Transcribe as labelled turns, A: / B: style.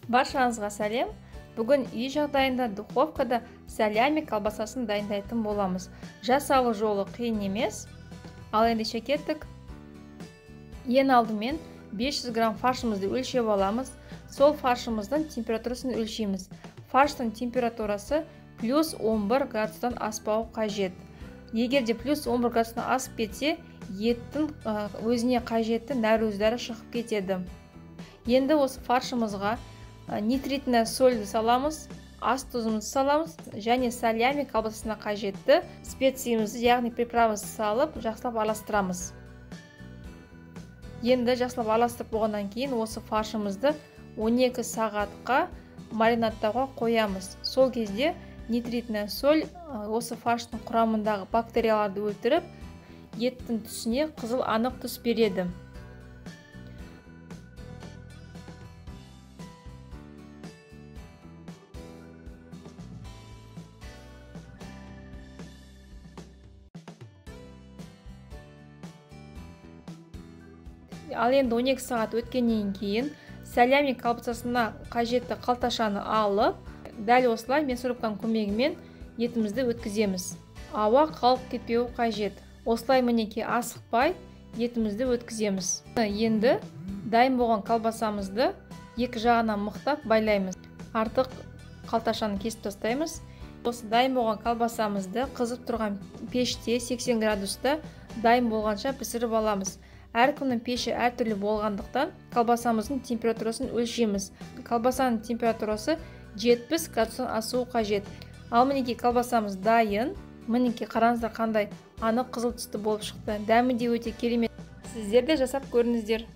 A: Баршаңызға сәлем. Бүгін үй жағдайында духовкада салями колбасасын дайындайтын боламыз. Жасалу жолы қиын емес. Ал ендеше кеттік. Ең алдымен 500 грамм фаршымызды өлшеп аламыз. Сол фаршымыздың температурасын өлшейміз. Фарштың температурасы плюс 11 градустан аспауы қажет. Егер де плюс 11 градустан асып кетсе, еттің өзіне қажетті нәруыздары шығып кетеді. Енді осы фаршымызға нитритная сольді саламыз, ас тұзымызды саламыз және салями колбасасына қажетті специямызды, яғни приправамызды салып, жақсылап араластырамыз. Енді жақсылап араластырып болғаннан кейін осы фаршымызды 12 сағатқа маринадтауға қоямыз. Сол кезде нитритная соль осы фарштың құрамындағы бактерияларды өлтіріп, еттің түсіне қызыл анық түс береді. Ал енді 12 сағат өткеннен кейін салями колбасасына қажетті қалташаны алып, дәл осылай мясорубканың көмегімен етімізді өткіземіз. Ауа қалып кетпеуі қажет. Осылай мінекей асықпай етімізді өткіземіз. Енді дайын болған колбасамызды екі жағынан мықтап байлаймыз. Артық қалташаны кесіп тастаймыз. Осы дайын болған колбасамызды қызып тұрған пеште 80 градуста дайын болғанша пісіріп аламыз. Әркімнің пеші әртүрлі болғандықтан колбасамыздың температурасын өлшейміз. Колбасаның температурасы 70 градустан асуы қажет. Ал мінекей колбасамыз дайын. Мінекей қараңыздар қандай анық қызыл түсті болып шықты. Дәмі де өте керемет. Сіздер де жасап көріңіздер.